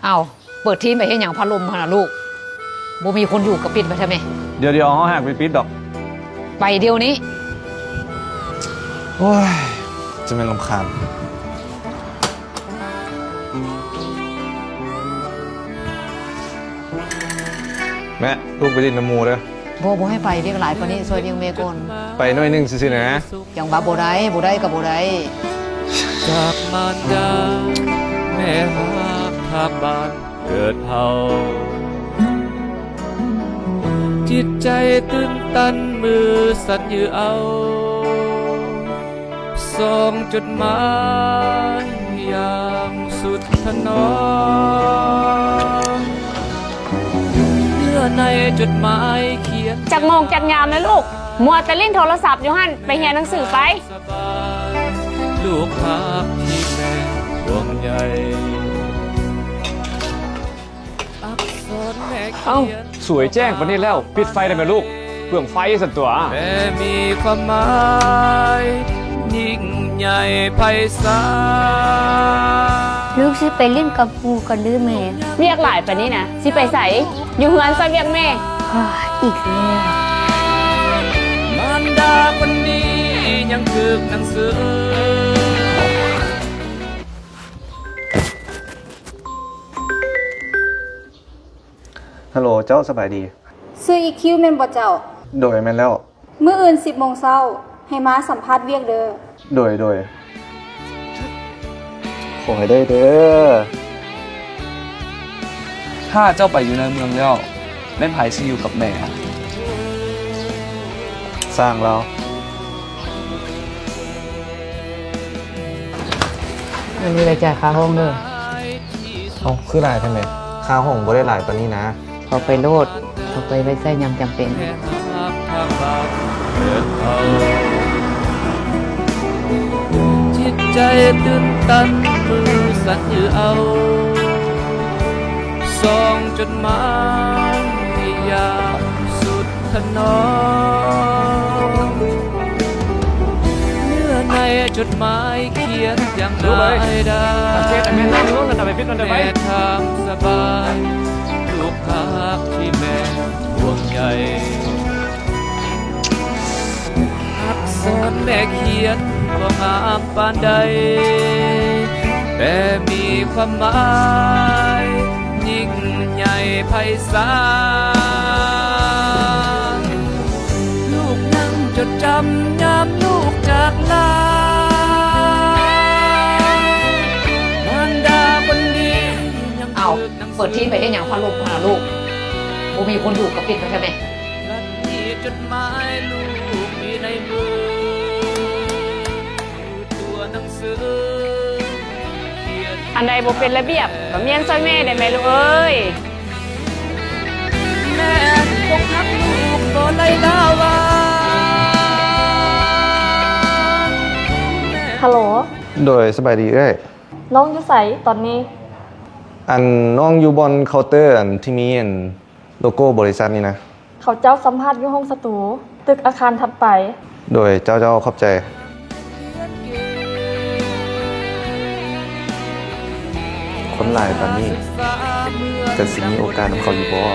ອ້າວ ເປີດທີມໄປເຮັດຫຍັງ ພັດລົມຫັ້ນນະລູກ? ບໍ່ມີຄົນຢູ່ກໍປິດໄວ້ແທ້ແມ່. ດຽວໆ ເຮົາຫາກໄປປິດດອກ. ໄປດຽວນີ້. ໂອ້ຍ ຈະແມ່ນລຳຄານ. ແມ່ ລູກໄປຫຼິ້ນນຳໝູ່ເດີ້. ບໍ່ ບໍ່ໃຫ້ໄປ ວຽກຫຼາຍປານນີ້ ຊ່ອຍວຽກແມ່ກ່ອນ. ໄປໜ້ອຍໜຶ່ງຊື່ໆນະ. ຈັ່ງວ່າບໍ່ໄດ້ ບໍ່ໄດ້ກໍບໍ່ໄດ້. ຈາກມານດາແມ່ຮັກທາງບ້ານເກີດເຮົາ, ຈິດໃຈຕື່ນຕັນມື້ສັນຍືເອົາ ສອງຈົດໝາຍຢ່າງສຸດທະໜອມ. ເນື້ອໃນຈົດໝາຍຂຽນ. ຈັກໂມງຈັກຍາມແລ້ວລູກ? ມົວແຕ່ຫຼິ້ນໂທລະສັບຢູ່ຫັ້ນ ໄປຮຽນໜັງສືໄປ. ສະບາຍ ລູກຮັກທີ່ແມ່ຫ່ວງໃຍ. ອັກສອນແມ່ຂຽນ. ເອົ້າ ສວຍແຈ້ງປານນີ້ແລ້ວ ປິດໄຟໄດ້ແມ່ລູກ? ເປືອງໄຟຊັ້ນຕົວະ. ແຕ່ມີຄວາມໝາຍຍິ່ງໃຫຍ່ໄພສານ. ລູກຊິໄປຫຼິ້ນກັບໝູ່ກັນເດີ້ແມ່. ວຽກຫຼາຍປານນີ້ນະ ຊິໄປໃສ? ຢູ່ເຮືອນຊ່ອຍວຽກແມ່. ອີກແລ້ວ. ມານດາຄົນດີຍັງຝຶກໜັງສື. ຮັລໂຫຼ ເຈົ້າ ສະບາຍດີ. ຊື່ອີຄິວແມ່ນບໍ່ເຈົ້າ? ໂດຍ ແມ່ນແລ້ວ. ມື້ອື່ນສິບໂມງເຊົ້າ ໃຫ້ມາສຳພາດວຽກເດີ້. ໂດຍ ໂດຍ. ຂໍໃຫ້ໄດ້ເດີ້. ຖ້າເຈົ້າໄປຢູ່ໃນເມືອງແລ້ວ ແມ່ນໃຜຊິຢູ່ກັບແມ່? ຊ່າງລາວ. ມື້ນີ້ໄດ້ຈ່າຍຄ່າຫ້ອງເດີ້. ເອົ້າ ຄືຫຼາຍແທ້ແມ່? ຄ່າຫ້ອງບໍ່ໄດ້ຫຼາຍປານນີ້ນາ. ເອົາໄປໂລດ, ເອົາໄປໄວ້ໃຊ້ຍາມຈຳເປັນ. ຈິດໃຈຕື່ນຕັນມື້ສັນຍືເອົາ ສອງຈົດໝາຍຢ່າງສຸດຖະໜອມ. ເນື້ອໃນຈົດໝາຍຂຽນຢ່າງຫຼາຍດາຍ. ແມ່ທາງສະບາຍ ລູກຮັກທີ່ແມ່ຫ່ວງໃຍ. ອັກສອນແມ່ຂຽນບໍ່ງາມປານໃດ ແຕ່ມີຄວາມໝາຍຍິ່ງໃຫຍ່ໄພສານ. ລູກຍັງຈົດຈຳຍາມລູກຈາກລາ. ມານດາຄົນດີຍັງ. ອ້າວ ເປີດທີມໄປເຮັດຫຍັງ ພັດລົມຫັ້ນນະລູກ? ບໍ່ມີຄົນຢູ່ກໍປິດໄວ້ແທ້ແມ່. ລັດນີ້ຈົດໝາຍລູກມີໃນມື. ຕົວໜັງສືຂຽນ. ອັນໃດບໍ່ເປັນລະບຽບກໍມ້ຽນຊ່ອຍແມ່ໄດ້ແມ່ລູກເອີຍ. ແມ່ຄົງຮັກລູກບໍ່ໄຫຼລາວາ. ຮັລໂຫຼ. ໂດຍ ສະບາຍດີເອື້ອຍ. ນ້ອງຢູ່ໃສຕອນນີ້? ອັນ ນ້ອງຢູ່ບ່ອນເຄົາເຕີ ອັນທີ່ມີ ອັນ ໂລໂກ້ບໍລິສັດນີ້ນະ. ເຂົາເຈົ້າສຳພາດຢູ່ຫ້ອງສະຕູ ຕຶກອາຄານຖັດໄປ. ໂດຍ ເຈົ້າ ເຈົ້າ ຂອບໃຈ. ຄົນຫຼາຍປານນີ້ ກະຊິມີໂອກາດນຳເຂົາຢູ່ບໍ່?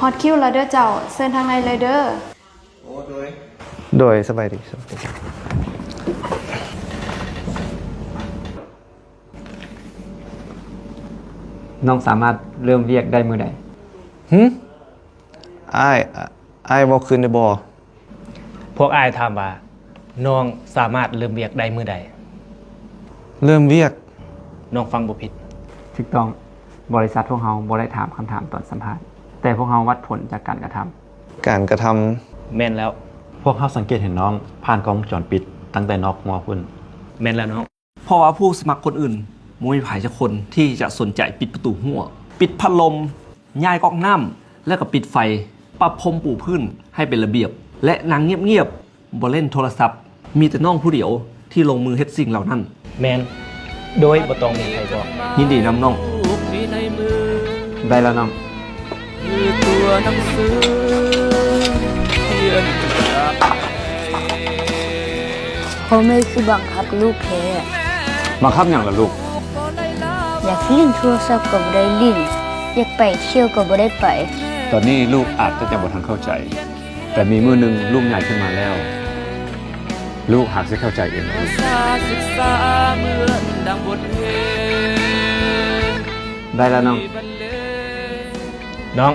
ຮອດຄິວແລ້ວເດີ້ເຈົ້າ, ເຊີນທາງໃນເລີຍເດີ້. ໂດຍ ໂດຍ ສະບາຍດີ ສະບາຍດີ. ນ້ອງສາມາດເລີ່ມວຽກໄດ້ມື້ໃດ? ຫື? ອ້າຍ, ອ້າຍເວົ້າຄືນໄດ້ບໍ່? ພວກອ້າຍຖາມວ່າ ນ້ອງສາມາດເລີ່ມວຽກໄດ້ມື້ໃດ? ເລີ່ມວຽກ? ນ້ອງຟັງບໍ່ຜິດ. ຖືກຕ້ອງ. ບໍລິສັດພວກເຮົາບໍ່ໄດ້ຖາມຄຳຖາມຕອນສຳພາດ, ແຕ່ພວກເຮົາວັດຜົນຈາກການກະທຳ. ການກະທຳ. ແມ່ນແລ້ວ. ພວກເຮົາສັງເກດເຫັນນ້ອງຜ່ານກ້ອງວົງຈອນປິດຕັ້ງແຕ່ນອກຮົ້ວພຸ້ນ. ແມ່ນແລ້ວນ້ອງ. ເພາະວ່າຜູ້ສະໝັກຄົນອື່ນບໍ່ມີໃຜຈັກຄົນທີ່ຈະສົນໃຈປິດປະຕູຮົ້ວ, ປິດພັດລົມ, ຍ້າຍກອກນ້ຳ ແລະ ກໍປິດໄຟ, ປັບພົມປູພື້ນໃຫ້ເປັນລະບຽບ ແລະ ນັ່ງງຽບໆ ບໍ່ຫຼິ້ນໂທລະສັບ. ມີແຕ່ນ້ອງຜູ້ດຽວທີ່ລົງມືເຮັດສິ່ງເຫຼົ່ານັ້ນ. ແມ່ນ. ໂດຍບໍ່ຕ້ອງມີໃຜບອກ. ຍິນດີນຳນ້ອງ. ໄດ້ແລ້ວນ້ອງ. ຄືຕົວໜັງສືຂຽນຈາກໃຈ. ພໍ່ແມ່ຄືບັງຄັບລູກແທ້. ບັງຄັບຫຍັງລະລູກ? ຢາກຫຼິ້ນໂທລະສັບກໍບໍ່ໄດ້ຫຼິ້ນ, ຢາກໄປທ່ຽວກໍບໍ່ໄດ້ໄປ. ຕອນນີ້ລູກອາດຈະຍັງບໍ່ທັນເຂົ້າໃຈ, ແຕ່ມີມື້ໜຶ່ງລູກໃຫຍ່ຂຶ້ນມາແລ້ວ, ລູກຫາກຊິເຂົ້າໃຈເອງ. ໄດ້ແລ້ວນ້ອງ. ນ້ອງ.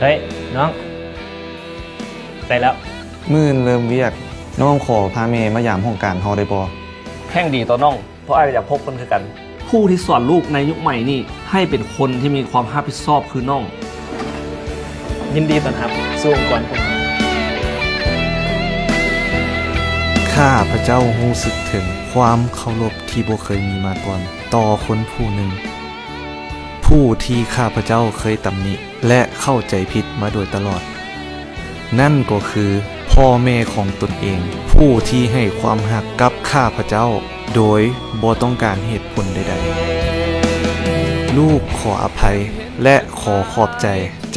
ເຮີ້ຍ ນ້ອງ. ໄດ້ແລ້ວ. ມື້ອື່ນເລີ່ມວຽກ, ນ້ອງຂໍພາແມ່ມາຢາມຫ້ອງການເຮົາໄດ້ບໍ່? ແພງດີຕໍ່ນ້ອງ, ເພາະອ້າຍກໍຢາກພົບເພິ່ນຄືກັນ. ຜູ້ທີ່ສອນລູກໃນຍຸກໃໝ່ນີ້ ໃຫ້ເປັນຄົນທີ່ມີຄວາມຮັບຜິດຊອບຄືນ້ອງ. ຍິນດີຕ້ອນຮັບສູ່ອົງກອນພວກເຮົາ. ຂ້າພະເຈົ້າຮູ້ສຶກເຖິງຄວາມເຄົາລົບທີ່ບໍ່ເຄີຍມີມາກ່ອນຕໍ່ຄົນຜູ້ໜຶ່ງ ຜູ້ທີ່ຂ້າພະເຈົ້າເຄີຍຕຳໜິ ແລະ ເຂົ້າໃຈຜິດມາໂດຍຕະຫຼອດ, ນັ້ນກໍຄືພໍ່ແມ່ຂອງຕົນເອງ, ຜູ້ທີ່ໃຫ້ຄວາມຮັກກັບຂ້າພະເຈົ້າໂດຍບໍ່ຕ້ອງການເຫດຜົນໃດໆ. ລູກຂໍອະໄພ ແລະ ຂໍຂອບໃຈ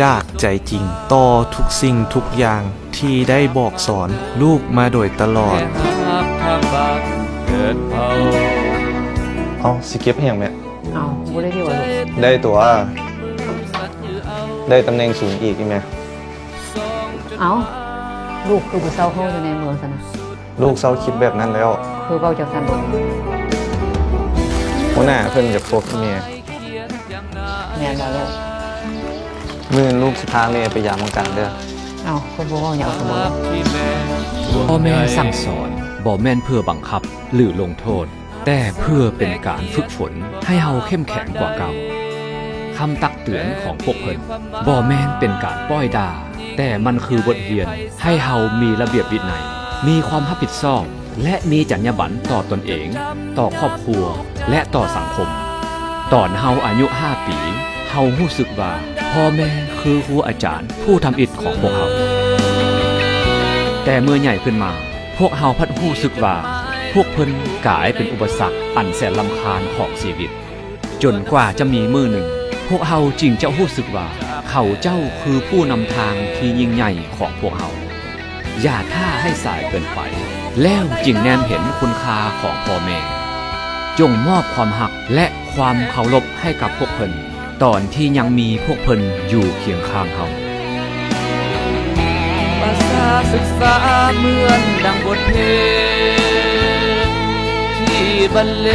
ຈາກໃຈຈິງຕໍ່ທຸກສິ່ງທຸກຢ່າງທີ່ໄດ້ບອກສອນລູກມາໂດຍຕະຫຼອດ. ເອົ້າ ຊິເກັບອີ່ຫຍັງແມ່? ເອົ້າ ບໍ່ໄດ້ດີວ່າລູກ. ໄດ້ຕົວະ ໄດ້ຕຳແໜ່ງສູງອີກອີ່ແມ່. ເອົ້າ ລູກຄືບໍ່ເຊົາເວົ້າຢູ່ໃນເມືອງຊັ້ນນະ? ລູກເຊົາຄິດແບບນັ້ນແລ້ວ. ຄືເວົ້າຈັ່ງຊັ້ນລູກ? ຫົວໜ້າເພິ່ນຢາກພົບອີ່ແມ່. ແມ່ນແລ້ວລູກ. ມື້ອື່ນລູກຊິພາແມ່ໄປຢາມຫ້ອງການເດີ້. ເອົ້າ ເພິ່ນບໍ່ເວົ້າຫຍັງກັນບໍ? ພໍ່ແມ່ສັ່ງສອນບໍ່ແມ່ນເພື່ອບັງຄັບ ຫຼື ລົງໂທດ, ແຕ່ເພື່ອເປັນການຝຶກຝົນໃຫ້ເຮົາເຂັ້ມແຂງກວ່າເກົ່າ. ຄຳຕັກເຕືອນຂອງພວກເພິ່ນບໍ່ແມ່ນເປັນການປ້ອຍດ່າ, ແຕ່ມັນຄືບົດຮຽນໃຫ້ເຮົາມີລະບຽບວິໄນ, ມີຄວາມຮັບຜິດຊອບ ແລະ ມີຈັນຍາບັນຕໍ່ຕົນເອງ, ຕໍ່ຄອບຄົວ ແລະ ຕໍ່ສັງຄົມ. ຕອນເຮົາອາຍຸຫ້າປີ, ເຮົາຮູ້ສຶກວ່າພໍ່ແມ່ຄືຄູອາຈານຜູ້ທຳອິດຂອງພວກເຮົາ. ແຕ່ເມື່ອໃຫຍ່ຂຶ້ນມາ, ພວກເຮົາພັດຮູ້ສຶກວ່າພວກເພິ່ນກາຍເປັນອຸປະສັກອັນແສນລຳຄານຂອງຊີວິດ, ຈົນກວ່າຈະມີມື້ໜຶ່ງ, ພວກເຮົາຈຶ່ງຈະຮູ້ສຶກວ່າເຂົາເຈົ້າຄືຜູ້ນຳທາງທີ່ຍິ່ງໃຫຍ່ຂອງພວກເຮົາ. ຢ່າຖ້າໃຫ້ສາຍເກີນໄປ, ແລ້ວຈຶ່ງແນມເຫັນຄຸນຄ່າຂອງພໍ່ແມ່. ຈົ່ງມອບຄວາມຮັກ ແລະ ຄວາມເຄົາລົບໃຫ້ກັບພວກເພິ່ນ ຕອນທີ່ຍັງມີພວກເພິ່ນຢູ່ຄຽງຂ້າງເຮົາ. ພາສາສຶກສາເໝືອນດັ່ງບົດເພງທີ່ບັນເລ